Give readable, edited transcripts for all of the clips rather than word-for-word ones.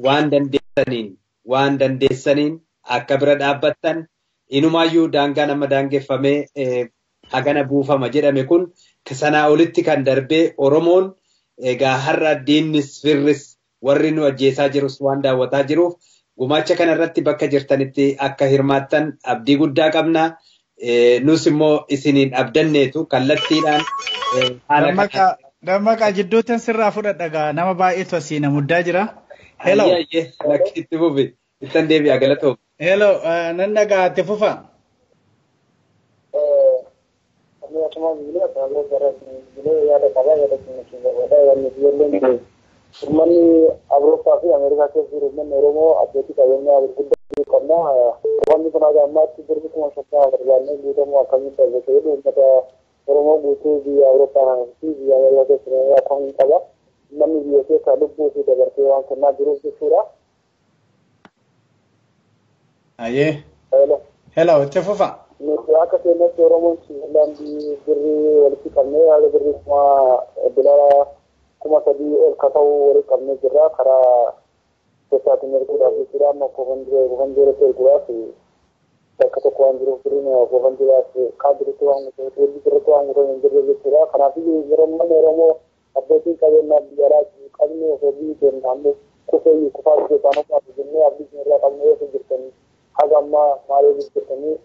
Waan dandeessaniin akka bira dhaabbattan inumaayyuu daangaa nama daangeffamee hagana buufama jedhame kun sanaa olitti kan darbee Oromoon egaa har'a diinnis firris warri nu ajjeesaa jirus waan daawwataa jiruuf gumaacha kanarratti bakka jirtanitti akka hirmaattan abdii guddaa qabna. Nus immoo isiniin abdanneetu kallattiidhaan haala Dammaqaa jidduutti sirraa fudhadha gaa nama baay'eetu asii na muddaa jira. Hello. Itti fufi. Ittan deebi'a galatoom. Hello, nan dhagaa itti fufa. Uummanni Awurooppaa fi Ameerikaa keessa jiru uummanni Oromoo abbootii qabeenyaa gurguddaa qabna. Wanni kun haga ammaatti birri 50,000 barbaannee guutamuu akkamitti argate jedhu uummata Oromoo guutuu biyya Awurooppaa fi biyya Ameerikaa keessa jiru akkamiin qaba. Namni biyya keessa lubbuu fi dabartee waan kennaa jiruuf jechuudha. Ayyee. Hello, itti fufa. Nuti akka keenyatti Oromoon Siwiizerlaandii birrii walitti qabnee haga birrii $3,000 ol ka ta'u walitti qabnee jirra karaa keessaatiin erguudhaaf jechuudha. Amma kofandireetti erguudhaaf bakka tokko waan jiruuf birriin kofandireef kaadiritti waan guutamee waan guutamee hin jirre jechuudha. Kanaafuu yeroo manni Oromoo abbootiin qabeenyaa biyya alaa qabnu osoo biyyi keenya ammoo kufee kufaa keessaa nuuf jennee abdii keenya irraa qabnu yoo jirtanii haga ammaa maaliif jirtanii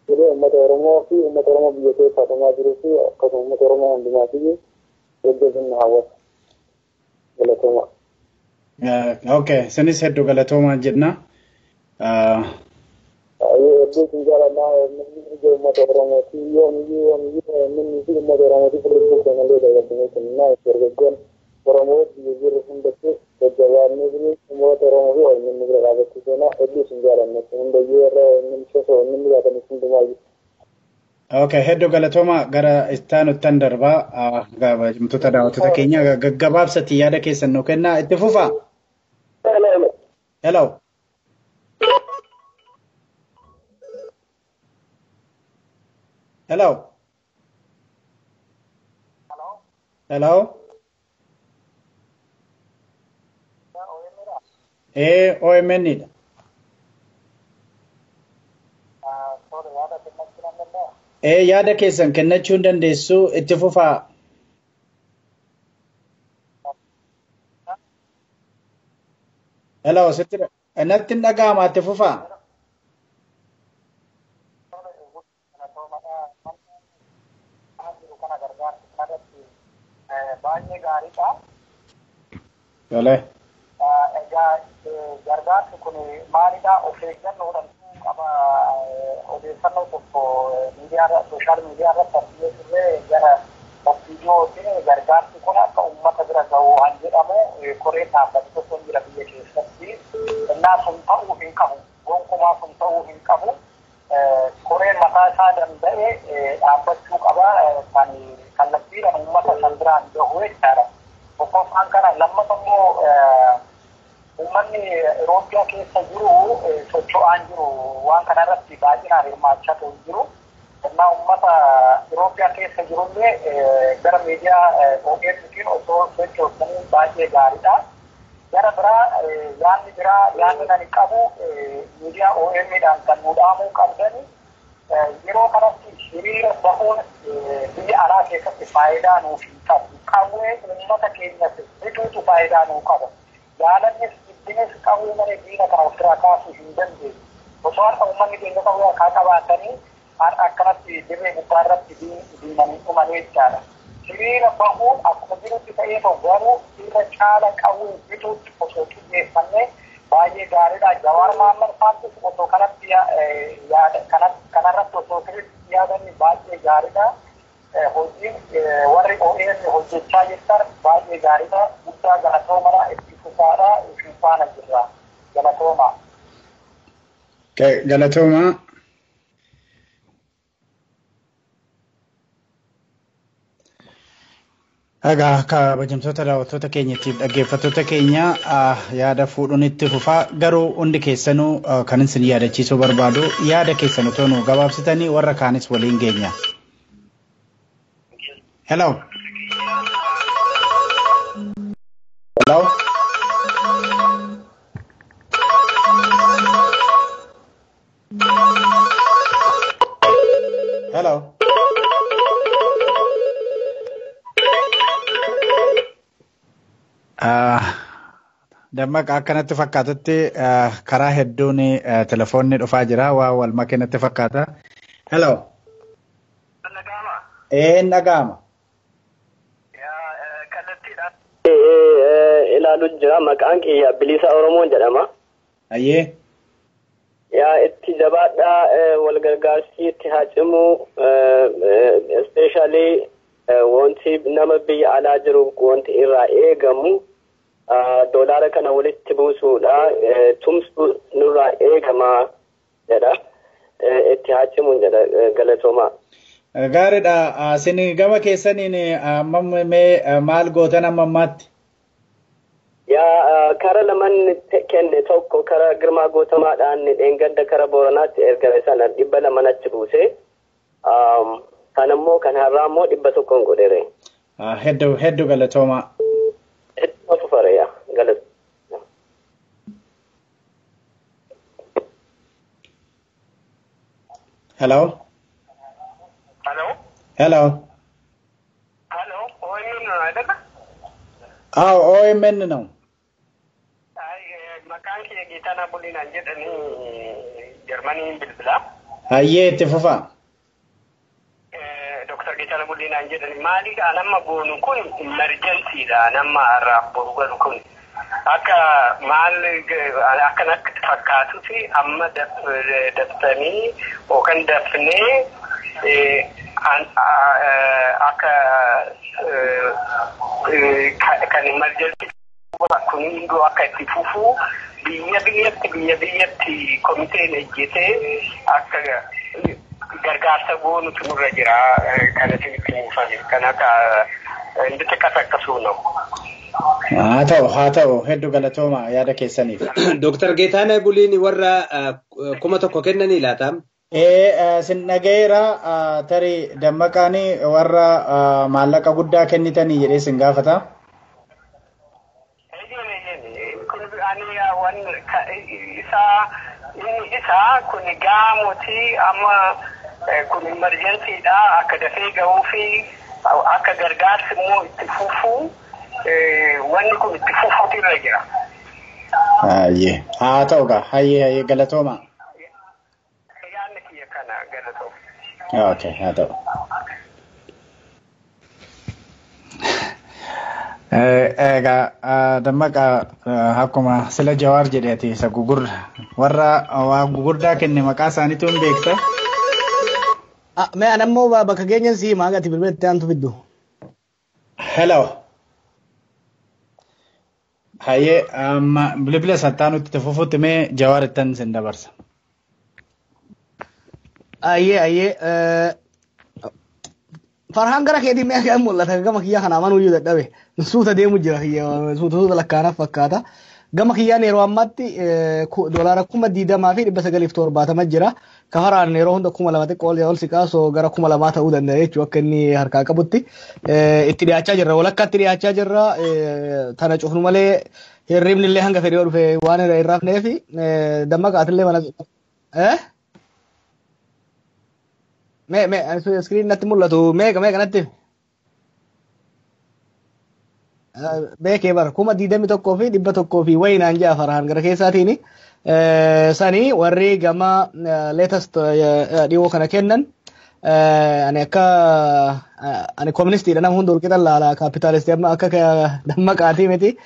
jedhee uummata Oromoo fi uummata Oromoo biyya keessaa dhumaa jiruu fi akkasuma uummata Oromoo hundumaatiif jajjabinna hawwata. Galatooma. Okay, isinis hedduu galatoomaa jenna. Hedduu isin jaalannaa uummata Oromooti yoomiyyuu yoomiyyuu namni fi uummata Oromootiif lubbuu keenyallee dabarsinee kennina dargaggoon Oromoo biyya jirru hundatti jajjabaannee jiru uummata Oromoo fi OMN bira dhaabbachuu keenya hedduu isin jaalanna hundayyuu irra OMN keessa OMN jiraatanis hundumaayyuu. Okay, hedduu galatooma gara ittaanuttan darbaa kabajamtoota daawwattoota keenya gaggabaabsatti yaada keessan nuu kennaa itti fufaa. Hello. Hello. Hello. OMN dha. Yaada keessan kennachuu hin dandeessu itti fufaa. Hello, sitti natti hin dhaga'ama itti fufaa. Baay'ee gaariidha. Tole. Egaa gargaarsi kun maalidha? Of eeggannoodhaan qaba odeeffannoo tokko miidiyaa sooshaal miidiyaa irratti arginee turre gara ofiidiyootiin gargaarsi kun akka uummata bira gahu waan jedhamu koree dhaabbate tokko hin jira biyya keessatti. Innaa sun ta'uu hin qabu. Gonkumaa sun ta'uu hin qabu. Koreen mataa isaa danda'e dhaabbachuu qaba kan kallattiidhaan uummata san biraan gahu jechaadha. Tokkoffaan kana lammata immoo uummanni Itoophiyaa keessa jiru socho'aan jiru waan kana irratti baay'inaan hirmaachaa ta'u jiru. Innaa uummata Itoophiyaa keessa jirullee gara miidiyaa OMNtiin osoo sochoosanii baay'ee gaariidha. Gara biraa yaadni biraa yaadni nani qabu miidiyaa OMNdhaan kan nu dhaamuu qabdani yeroo kanatti hiriira bahuun biyya alaa keessatti faayidaa nuuf hin qabu. Qawwee uummata keenyaaf bituutu faayidaa nuu qaba. Jaalannis jibbinis qawwee malee diina kana ofirraa kaasuu hin dandeenyu. Osoo har'a uummanni keenya qawwee harkaa qabaatanii har'a akkanatti dirree gubbaa irratti diinanii dhumanii jechaadha. Hiriira bahuun akkuma jirutti ta'ee ta'u garuu irra caala qawwee bituutti osoo xiyyeeffannee baay'ee gaariidha. Jawaar Mohaammed Faattis osoo kanatti yaada kanarratti osoo sirriitti yaadanii baay'ee gaariidha. Hojiin warri OMN hojjechaa jirtan baay'ee gaariidha. Guddaa galatoomaa itti fufaadha. Isin faana jirra. Galatoomaa. Galatoomaa. Egaa kabajamtoota daawwattoota keenyatiif dhaggeeffattoota keenya yaada fuudhuun itti fufaa garuu hundi keessanuu kan isin yaadachiisuu barbaadu yaada keessan otoo nu gabaabsitanii warra kaanis waliin geenya. Hello. Hello. Dammaqa akkanatti fakkaatutti karaa hedduun telefoonni dhufaa jira. Waa wal makee natti fakkaata. Hello. Een dhaga'ama. Ilaalu jira. Maqaan kiyya Bilisa Oromoon jedhama. Ayyee. Yaa itti jabaadhaa wal gargaarsi itti haa cimu, especially wanti nama biyya alaa jiru wanti irraa eegamu doolaara kana walitti buusuudha, tumsuu nurraa eegama jedha. Itti haa cimu jedha, galatoomaa. Gaariidha. Isin gama keessaniin amma mee maal gootan amma ammaatti? Yaa kara laman kenne, tokko kara Girmaa Guutamaadhaan dheengadda kara Booranaatti ergame sana 200 achi buuse. Kan immoo kan har'aa immoo 100n godhere. Hedduu hedduu galatoomaa. Hedduu fufare yaa galatoomaa. Hello. Hello. Hello. Hello. OMN ነው አይደለ? አዎ OMN ነው። Maqaan kiyya Geetaanaa Bulinaan jedhanii Jarmaniin bilbilaa. Hayyee, itti fufaa. Dr. Geetaanaa Bulinaan jedhanii maali nama goonu kun emergency dha, nama har'aaf boru galu kun akka maal akkan akka fakkaatutti amma daftanii yookaan dafnee akka kan emergency kun hunduu akka itti fufu biyya biyyatti komiteen ejjetee akka gargaarsa goonutu nurra jira kan isinitti muufame kan akka እንድትቀሰቅሱ ነው። Haa ta'u, hedduu galatooma yaada keessaniif. Dooktar Geetaanaa Buliin warra 1000 kennanii laata? Ee, sin dhagayeera. Tarii Dammaqaan warra maallaqa guddaa kennitanii jedhee sin gaafata. Isaa inni isaa kun gaamotii amma kun emergency dha, akka dafee gahuu fi akka gargaarsi immoo itti fufuu wanni kun itti fufuutu irra jira. Hayyee, haa ta'u gaa, hayyee, galatooma. Yaadni kiyya kana, galatooma. Okay, haa ta'u. Egaa Dammaqa, akkuma sila Jawaar jedheeti, isa gugurda warra waa gugurdaa kenne maqaa isaaniitu hin beekta. Mee an ammoo bakka keenyan sii himaa ati bilbila itti aantu fiddu. Hello. Hayyee, amma bilbila sattaanutti itti fufutti mee Jawaar ittan sin dabarsa. Ayyee, Farhaan, gara keetiin mee akka mul'ata? Gama kiyyaa kana amanuu iyyuu dadhabe. Suuta deemu jira kiyya, suuta suuta lakkaanaaf fakkaata. Gama kiyyaan yeroo ammaatti doolaara 20,970 jira. Kafaraan yeroo hunda 2000 xiqqoo ol siqaa, soo gara 2000 ta'uu danda'a jechuudha akka inni harkaa qabutti. Itti dhiyaachaa jirra, walakkaatti dhiyaachaa jirra. Tana cufnu malee hirribni illee hanga fedhii dhufe waan irra hin rafneef Dammaqaatillee mana. Mee screen natti mul'atu meeqa meeqa natti? Beekee bara 21,100 fi wayinaan ja'a Farhaan gara keessaatiini. Sanii warri gama latest dhiyoo kana kennan, ani akka ani koministiidha, nama hunda walqixa laala, kaapitaalistii amma akka Dammaqaatii miti.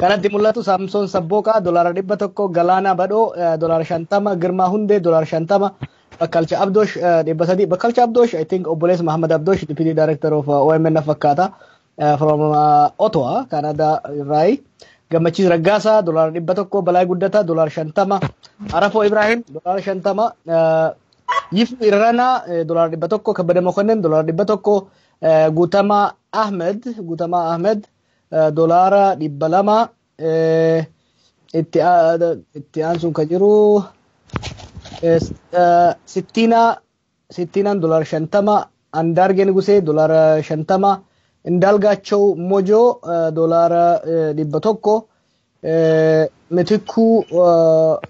Kanatti mul'atu Saamsoon Sabbooqaa $100, Galaanaa Badhoo $50, Girmaa Hundee $50, Bakkalcha Abdoosh 300. Bakkalcha Abdoosh, I think obboleessa Muhammad Abdoosh, Deputy Director of OMN fakkaata, from Ottawa, Canada irraayi. Gammachiis Raggaasaa $100, Balaa Guddataa $50, Arafoo Ibrahim $50, Yifu Irranaa $100, Kabbada Mokonnin $100, Guutamaa Ahmed $200. Itti aansuun kan jiru Sittiinaan $50, Andaargee Nugusee $50, Indaalgaachoo Mojoo $100, Mitikkuu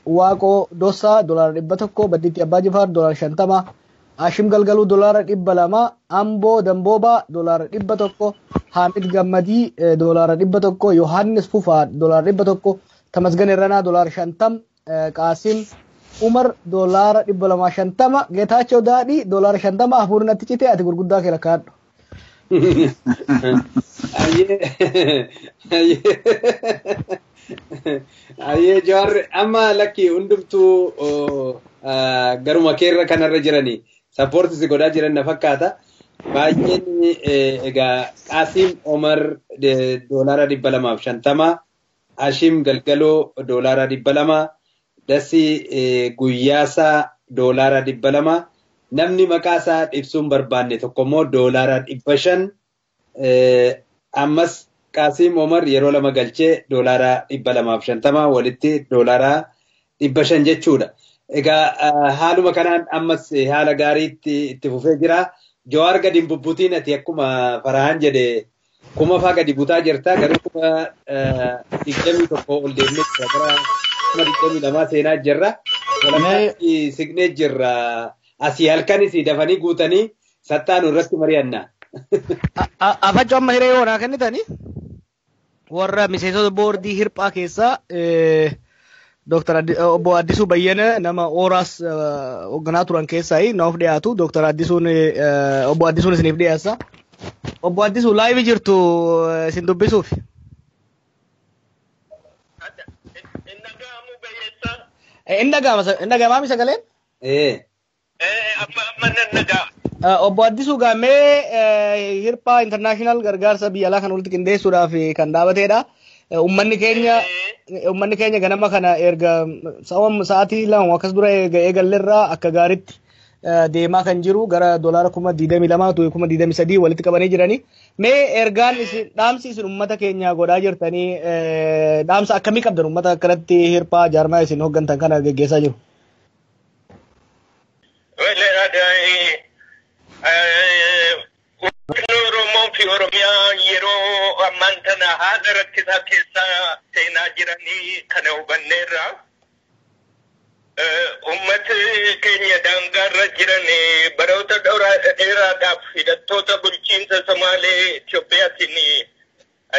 Waaqoo Dosaa $100, Baddiitti Abbaa Jifaar $50, Ashim Galgaluu $200, Amboo Damboobaa $100, Hamid Gammadii $100, Yohaannis Fufaa $100, Tamasgan Irranaa $50, Qaasim Umar $250, Geetaachoo Daadhii $50 hafuurri natti cite ati gurguddaa kee lakkaa'adhu. Ayyee Jawaar amma lakki hundumtuu garuma keerra kanarra jiranii sappoortii si godhaa jiran na fakkaata. Baay'een egaa Qaasim Omar $250, Hashim Galgaloo $200, Dasii Guyyaasaa $200, namni maqaa isaa ibsuun barbaanne tokko immoo $500, ammas Qaasim Omar yeroo lama galchee $250 walitti $500 jechuudha. Egaa haaluma kanaan ammas haala gaariitti itti fufee jira. Jawaar gadi hin bubbutiin ati akkuma Farahaan jedhe kuma faa gadi butaa jirta garuu 21,000 ol deemnee jira gara 22,000 seenaa jirra. Walakkaatti siqnee jirra. Asii halkanis dafanii guutanii sattaanu irratti mari'anna. Afachuu amma hiree yoonaa kennitanii warra miseensota boordii hirphaa keessaa Dr. Obbo Addisuu Bayyana nama Ooraas hoogganaa turan keessaa naaf dhiyaatu. Dr. Addisuun Obbo Addisuun isiniif dhiyaassa. Obbo Addisuu laayivii jirtu isin dubbisuuf. Inni dhaga'ama sagaleen? Obbo Addisuu Gaamee hirphaa intarnaashinaal gargaarsa biyya alaa kan walitti qindeessuudhaaf kan dhaabatedha. Uummanni keenya ganama kana erga sa'aatii 2 akkas dura eegalleerraa akka gaariitti deemaa kan jiru gara $22,000 23,000 walitti qabanii jiranii. Mee ergaan isin dhaamsi isin uummata keenya godhaa jirtanii dhaamsa akkamii qabdan uummata akkanatti hirphaa jaarmaa isin hooggantan kana geggeessaa jiru? Oromoo fi Oromiyaa yeroo ammaan tana haala rakkisaa keessa seenaa jiranii kana hubanneerra. Uummati keenya daangaarra jiran baroota dheeraadhaaf hidhattoota bulchiinsa Somaalee Itiyoophiyaatiin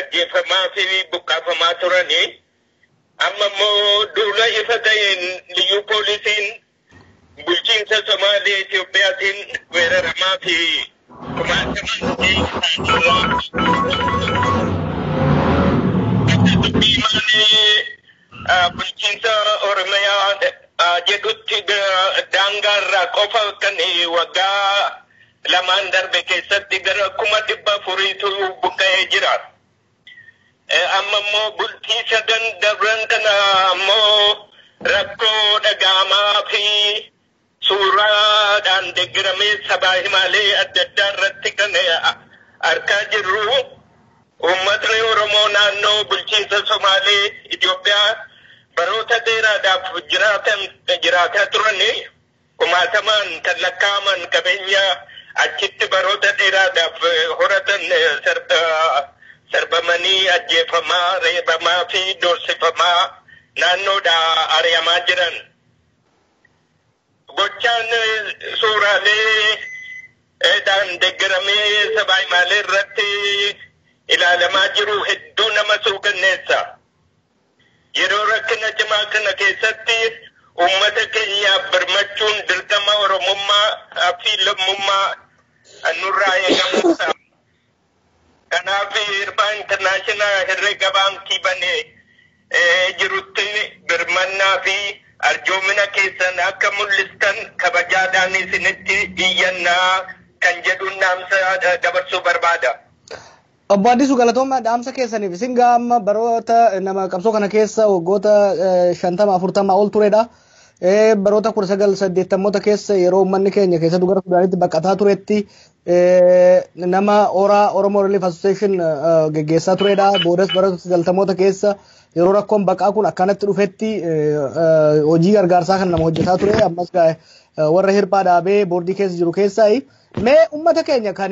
ajjeefamaa fi buqqaafamaa turani. Amma immoo duula ifa ta'een liyyuu poolisiin bulchiinsa Somaalee Itiyoophiyaatiin weeraramaa fi bulchiinsa Oromiyaa jedhutti daangaarraa qofa kan waggaa lamaan darbe keessatti gara 400,000 buqqa'ee jira. Amma immoo bultii sadan dabran kana ammoo rakkoo dhaga'amaa fi suuraadhaan deeggaramee sabaa himaalee adda addaa irratti kan argaa jirru uummatni Oromoo naannoo bulchiinsa Somaalee Itoophiyaa baroota dheeraadhaaf jiraataa turan kumaatamaan kan lakkaa'aman qabeenya achitti baroota dheeraadhaaf horatan sarbamanii ajjeefamaa, reebamaa fi doorsifamaa naannoodhaa ari'amaa jiran. Gochaan suuraalee dhaan deeggaramee sabaa himaalee irratti ilaalamaa jiru hedduu nama suukanneessa. Yeroo rakkina cimaa kana keessatti uummata keenyaaf birmachuun dirqama Oromummaa fi lammummaa nurraa eegamudha. Kanaaf hirphaa intarnaashinaal herreega baankii banee jirutti birmannaa fi arjoomina keessan akka mul'istan kabajaadhaan isinitti iyyannaa kan jedhuun dhaamsa dabarsuu barbaada. Obbo Addisuu galatooma dhaamsa keessaniif isin amma baroota nama qabsoo kana keessa waggoota 50 40 ol turedha. Baroota 1980 keessa yeroo uummanni keenya keessattuu gara Sudaanitti baqataa turetti nama Oraa Oromo Relief Association geggeessaa turedha. Boodas baroota 90 keessa yeroo rakkoon baqaa kun akkanatti dhufetti hojii gargaarsaa kan nama hojjetaa ture. Ammas warra hirphaa dhaabee boordii keessa jiru keessaa mee uummata keenya kan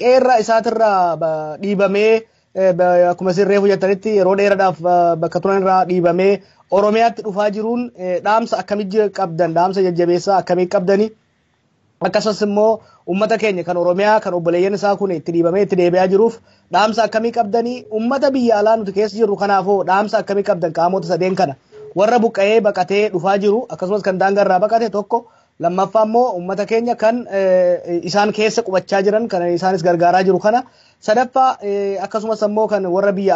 qeerra isaatirraa dhiibamee akkuma isin reefu jettanitti yeroo dheeraadhaaf bakka turan irraa dhiibamee Oromiyaatti dhufaa jiruun dhaamsa akkamii qabdan dhaamsa jajjabeessaa akkamii qabdani Akkasumas immoo uummata keenya kan Oromiyaa kan obboleeyyan isaa kun itti dhiibamee itti deebi'aa jiruuf dhaamsa akkamii qabdanii, uummata biyya alaa nuti keessa jirru kanaafoo dhaamsa akkamii qabdan? Qaamota sadeen kana, warra buqqa'ee baqatee dhufaa jiru, akkasumas kan daangarraa baqate tokko, lammaffaa immoo uummata keenya kan isaan keessa qubachaa jiran, kan isaanis gargaaraa jiru kana sadaffaa, akkasumas immoo kan warra biyya